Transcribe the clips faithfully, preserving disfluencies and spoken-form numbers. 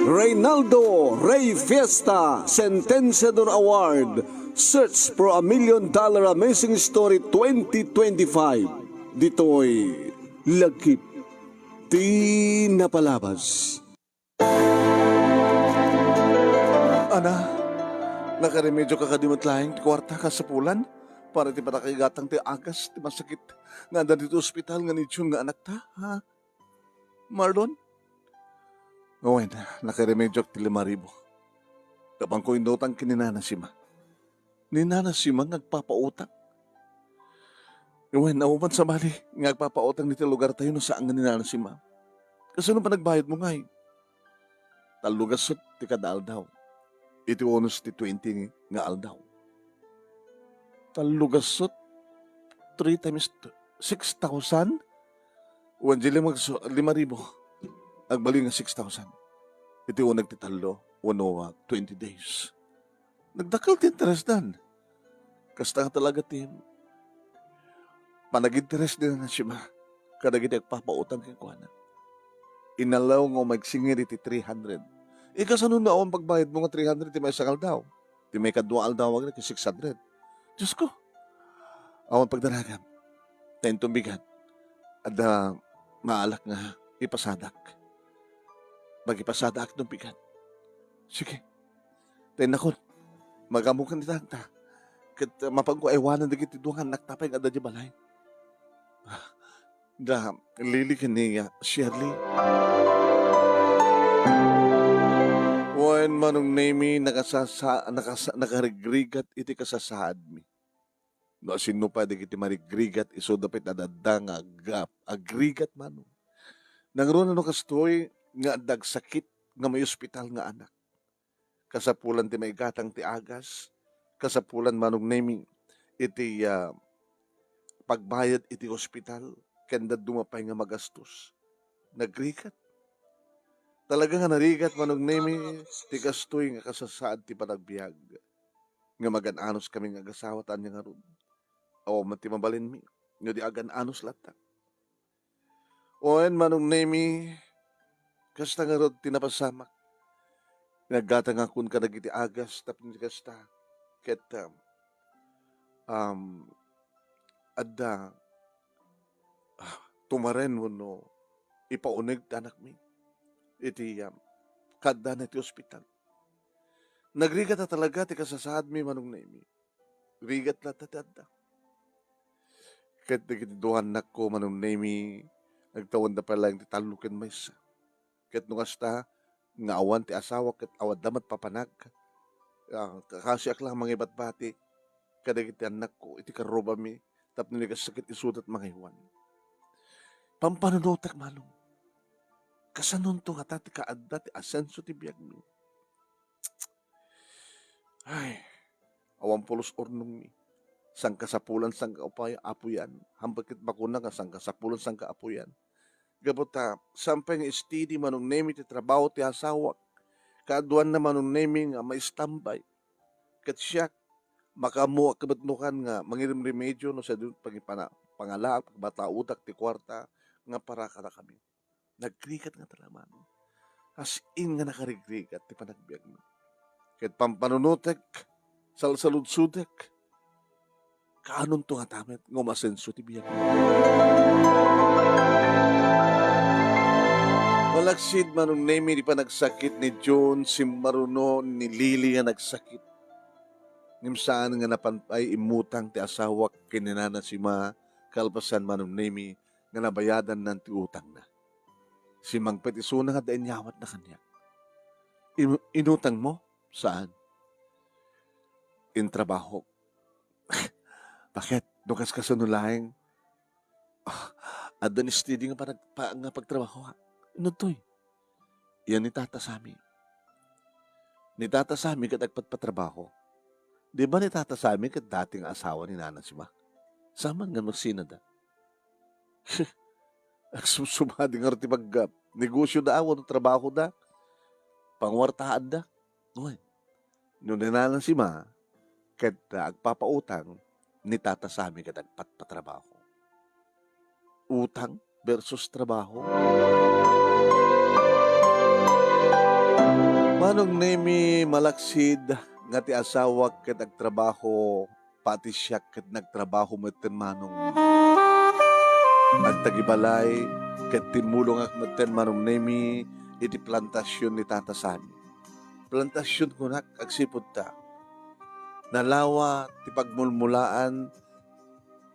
Reynaldo Rey Fiesta Sentenciador Award, Search for a Million Dollar Amazing Story twenty twenty-five. Ditoy Lagip ti Napalabas. Ana, nakaremedioka kadi met laeng ti kuarta kasapulan para iti panakagatang ti agas ti masakit nga adda ditoy ospital nga ni Jun nga anakta, ha? Marlon? Wen, nakaremediok ti lima ribu. Gapuanko inutang ken ni Nana Sima. Ni Nana Sima nga agpapautang. Wen, awan sabali nga agpapautang ditoy lugartayo no saan nga ni Nana Sima. Kasano panagbayadmo ngay? Tallo gasut ti kada aldaw. Iti unos ti twenty nga aldaw. Tallo gasut, three times two, six thousand? Wen, di lima, lima ribu. Agbali nga six thousand. Iti uneg ti tallo, wenno, ah, twenty days. Nagdakkel ti interesdan. Kasta nga talaga ti panaginteres ni Nana Sima kadagiti agpapautang kenkuana. Inallow nga umagsingir iti three hundred. Ikasanon nga awan pagbayadmo nga three hundred ti maysa nga aldaw? Ti maikadua aldaw nga ket six hundred. Diosko, awan pagdaragam. Ta inton bigat, adda maalak nga ipasadak. Makipasadak no bigat. Sige. Ta innakon, magammokan ita, ta ket, uh, mapanko aywanan dagiti dua nga annakta pay nga adda diay balay. Da, Lily ken ni, uh, Shirley. Wen, Manong Nemy, nakasasa-, nakasa-, nakarigrigat iti kasasaadmi. No, sino pay dagiti marigrigat, isuda pay ti adda nga ag-, agrigat, Manong. Nangruna no kastoy nga adda agsakit nga maiospital nga anak. Kasapulan ti maigatang ti agas, kasapulan, Manong Nemy, iti, ah, pagbayad iti ospital, ken dadduma pay nga magastos. Nagrigat. Talaga nga narigat, Manong Nemy, ti kastoy nga kasasaad ti panagbiag. Nga magan-anos kami nga agasawa ta ania ngarud. Awan met ti mabalinmi, no di agan-anos latta. Wen, Manong Nemy, kasta ngarud ti napasamak. Naggatangakon kadagiti agas tapno kasta. Ket, um, um, adda, ah, tumaren wenno ipauneg ti anakmi iti, um, kaaddana iti ospital. Nagrigat a talaga ti kasasaadmi, Manong Nemy. Rigat latta ti adda. Ket dagiti dua annakko, Manong Nemy, nagtawanda pay laeng ti tallo ken maysa. Ket no kasta, nga awan ti asawak ket awan da met papanag, ah, kakasiak la mangibatbati kadagiti annakko iti karrubami tapno ni kasta ket isuda ti mangaywan. Pampanunotek, Manong. Kasanonto ngata ti kaadda ti asenso ti biagmi? Ay, awan pulos urnongmi. Sangkasapulan, sangkaapuy-, apuyan. Hambuket bakuna nga sangkasapulan, sangkaapuyan. Gapu ta, saan pay nga steady, Manong Nemy, ti trabaho ti asawak. Kaaduanna, Manong Nemy, nga maistambay. Ket siak, makaammoak met nukan nga mangirimremedio no sadino pangipana-, pangalaak, pagmatautak ti kuarta nga para kadakami. Nagrigat nga talaman. As in nga nakarigrigat ti panagbiagmi. Ket pampanunotek, salsaludsodek, kaanonto ngata met nga umasenso ti biagmi. Malaksid, Manong Nemy, ti panagsakit ni Jun, simmaruno ni Lily nga nagsakit. Ngem saan nga napan pay immutang ti asawak ken ni Nana Sima, kalpasan, Manong Nemy, nga nabayadannan ti utangna. Simmangpet isuna nga adda inyawatna kaniak. Im-, inutangmo? Saan? Intrabahok. Baket? No kaskasano laeng, ah, adda ni steady nga panag-, pa-, nga pagtrabahoak. Inuntoy. Yan ni Tata Sammy. Ni Tata Sammy ket agpatpatrabaho. Di ba ni Tata Sammy ket dati nga asawa ni Nana Sima? Saan man nga magsinada? Agsubsubadi ngarud ti pag-, ah, negosyo da, wenno trabaho da. Panguartaan da. Wen. No ni Nana Sima ket, ah, agpapautang, ni Tata Sammy ket agpatpatrabaho. Utang versus trabaho. Manong Nemi, malaksid nga ti asawak ket agtrabaho, pati siak ket nagtrabaho metten, Manong. Agtagibalay ket timmulongak metten, Manong Nemi, iti plantasion ni Tata Sami. Plantasion kunak agsipud ta nalawa ti pagmulmulaan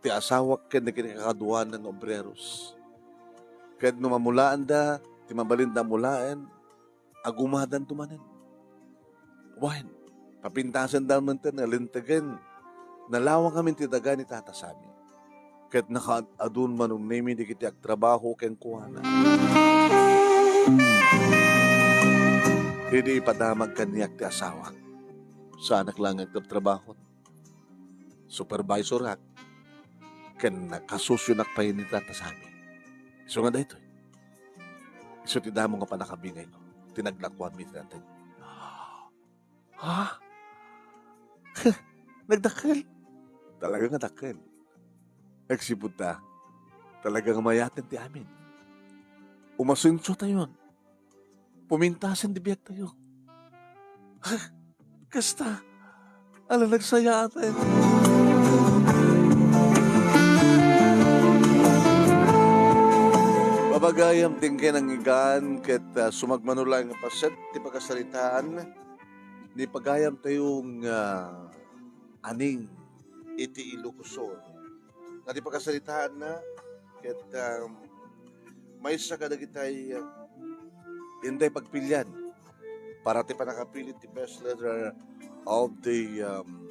ti asawak ken dagiti kakaduana nga obreros. Ket no mamulaanda ti mabalinda a mulaen, agumadanto manen. Wen, papintasenda metten nga lintegen nalawa ngamin ti daga ni Tata Sami. Ket nakaad-adun, Manong Nemi, dagiti agtrabaho kenkuana. Idi ipadamag kaniak ti asawak, saanak laeng nga agtrabtrabaho. Supervisorak ken nakasosionak pay ni Tata Sami. Isu nga daytoy, isu ti damo nga pannakabingayko ti naglakuanmi iti lanteg. Ha? Nagdakkel? Talaga nga dakkel. Agsipud ta, talaga nga mayaten ti amin. Umasensiotayon. Pumintasen ti biagtayo. Kasta, ala, nagsayaaten. Papagayam ti kinangigan ket, ah, sumagmamano laeng nga paset ti pakasaritaan ni pagayamtayo nga aning iti Ilocos Sur. Nga ti pakasaritaanna ket, um, maysa kadagitay, uh, intay pagpilian para ti pannakapilit ti best letter of the, um,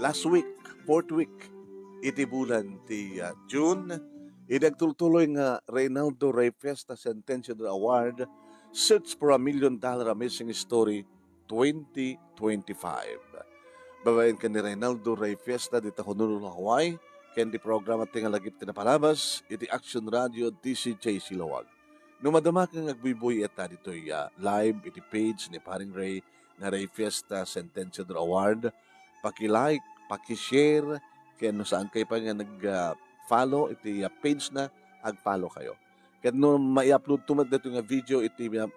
last week, fourth week iti bulan ti, uh, June. Idi agtultuloy nga Reynaldo Rey Fiesta Sentenciador Award, Search for a Million Dollar Amazing Story twenty twenty-five. Babaen ken ni Reynaldo Rey Fiesta dita Honolulu, Hawaii, ken ti programa ti Ngalagip ti Napalabas iti Action Radio D C J C Laoag. No madamaka nga agbuybuy ita ditoy, ah, live iti page ni Paring Rey nga Rey Fiesta Sentenciador Award, paki-like, paki-share, ken no saankayo pay nga nag, ah, follow iti, ah, page na, ag-follow kayo. Ket no mai-uploadto met daytoy nga video iti, ah,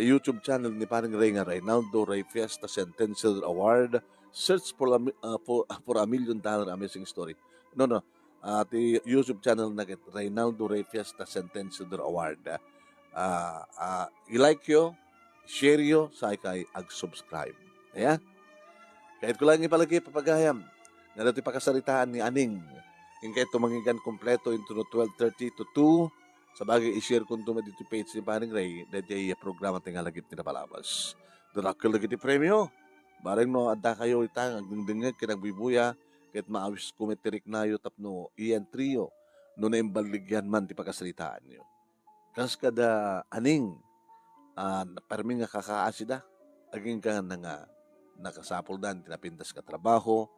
YouTube channel ni Paring Rey nga Reynaldo Rey Fiesta Sentenciador Award, Search for a Mi-, ah, for, for a Million Dollar Amazing Story. No, no. Ah, ti YouTube channel na ket Reynaldo Rey Fiesta Sentenciador Award. Ah, ah, i-like yo, share yo, saikay ag-subscribe. Aya? Kayatko laeng ipalagip, papagayam, nga daytoy pakasaritaan ni Aning, inkay tumangigan kompleto intono twelve thirty to two, sabagay, i-share konto met ditoy page ni Paring Rey, daytoy programa ti Ngalagip ti Napalabas. Dakkel dagiti premio. Bareng no adda kayo ita nga agdengdengngeg ken agbuybuya, ket maawisko met ti riknayo tapno i-entry yo no naimballigyan man ti pakasaritaanyo. Kas kada Aning, ah, permi nga kakaasida, agingga nga nakasapuldan ti napintas nga trabaho,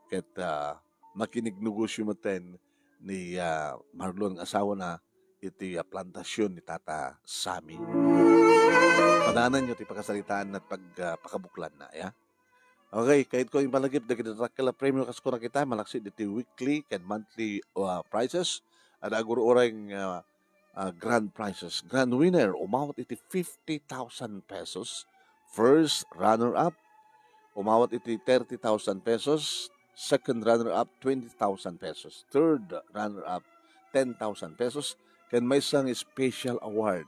ket, ah, makinignegosyo metten ni, ah, Marlon nga asawana iti, ah, plantasion ni Tata Sami. Padananyo ti pakasaritaanna, pag, ah, pakabuklanna, ya. Okay, kayatko ipalagip dagiti dakkel a premio kas kunakita, malaksid iti weekly ken monthly, ah, prizes. Adda agur-uray nga, ah, grand prizes. Grand winner, umawat iti fifty thousand pesos. First runner-up, umawat iti thirty thousand pesos. Second runner-up, twenty thousand pesos. Third runner-up, ten thousand pesos. Ken maysa nga special award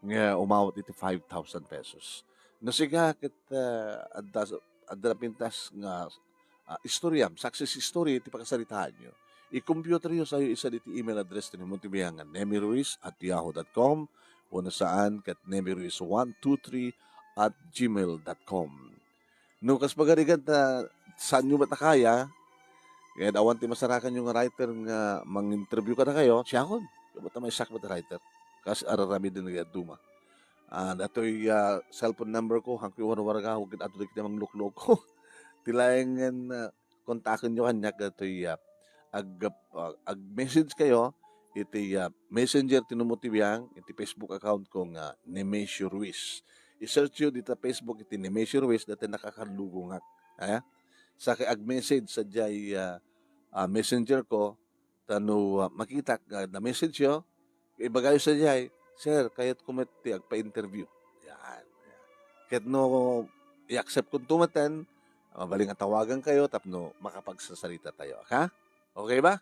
nga umawat iti five thousand pesos. No sika ket, ah, adda, adda napintas nga, ah, istorya, success story ti pakasaritaanyo, i-computeryo sayo isad iti email address ti Numuti Biang nga nemiruiz at yahoo dot com, wenno saan ket nemiruiz one two three at gmail dot com. No kas pagarigan ta saanyo met a kaya, ket awan ti masarakanyo nga writer nga mang-interview kadakayo, siakon. Ket ta maysak met a writer. Kas ar-aramiden nga aduma. Ah, datoy, ah, cellphone number ko, hankoy warwarga, ket adda dagiti manglukloko. Ti laengen, ah, kontakenyo kaniak datoy, ah, ag-, ah, ag-message kayo iti, ah, Messenger ti Numuti Biang, iti Facebook account ko nga Nemesio Ruiz. I-search yo dita Facebook iti Nemesio Ruiz, datoy nakakalugongak. Aya? Sa kay ag-message sadiay, ah, ah, Messenger ko, ta no, ah, makitak nga na-message yo, ibagayo sadiay, "Sir, kayatko met ti agpa-interview." Yan, yan. Ket no i-accept konto metten, mabalin nga tawagan kayo tapno makapagsasalita tayo, ha? Okay ba?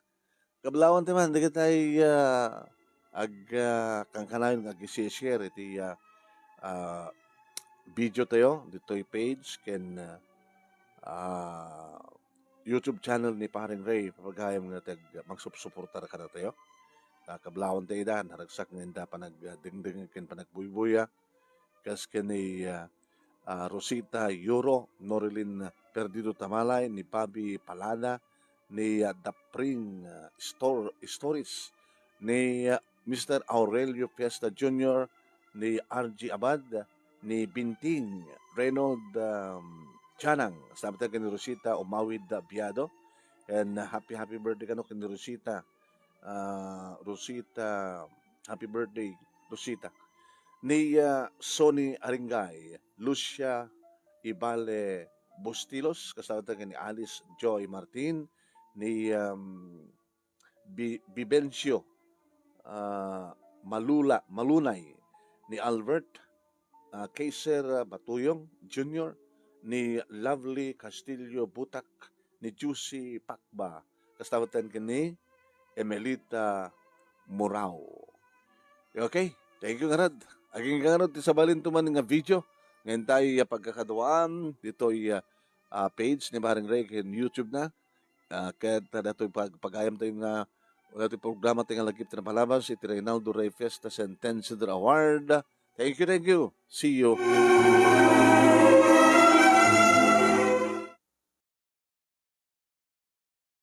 Kablawanta man, dagitay, ah, ag-, ah, kankanayon nga ag-share iti, ah, ah, video tayo, ditoy page, ken, ah, ah, YouTube channel ni Paring Ray, papagayam nga tag-, magsupsuportar kadatayo. Ah, kablawanta ida, naragsak nga inda panagdengdeng ken panagbuybuya. Kas ken ni, ah, ah, Rosita Yuro, Norilyn Perdido Tamalay, ni Bobby Palada, ni, ah, Dapring, ah, Stor-, Stories, ni, ah, Mister Aurelio Fiesta Junior, ni R G Abad, ni Binting, Reynold, um, Chanang, sabi tayo ni Rosita Umawid Biado, and, ah, happy, happy birthday kano ken ni Rosita, ah, Rosita, happy birthday, Rosita. Ni, ah, Sonny Aringay, Lucia Ibale Bustilos, kasama tayo ni Alice Joy Martin, ni, um, Bi-, Bibencio, ah, Malula, Malunay, ni Albert, ah, Kaiser, ah, Batuyong Junior, ni Lovely Castillo Butak, ni Juicy Pakba, kastamatan ken ni Emelita Murao. Okay, thank you ngarud. Agingga ngarud ti sabalinto man nga video. Ngayon tayo, ah, pagkakaduaan ditoy, ah, ah, page ni Paring Ray ken YouTube na. Ah, ket datoy pag-, pagayam tayo nga, datoy programa tayo nga lagip ti napalabas iti Reynaldo Ray Fiesta Centennial Award. Thank you, thank you. See you.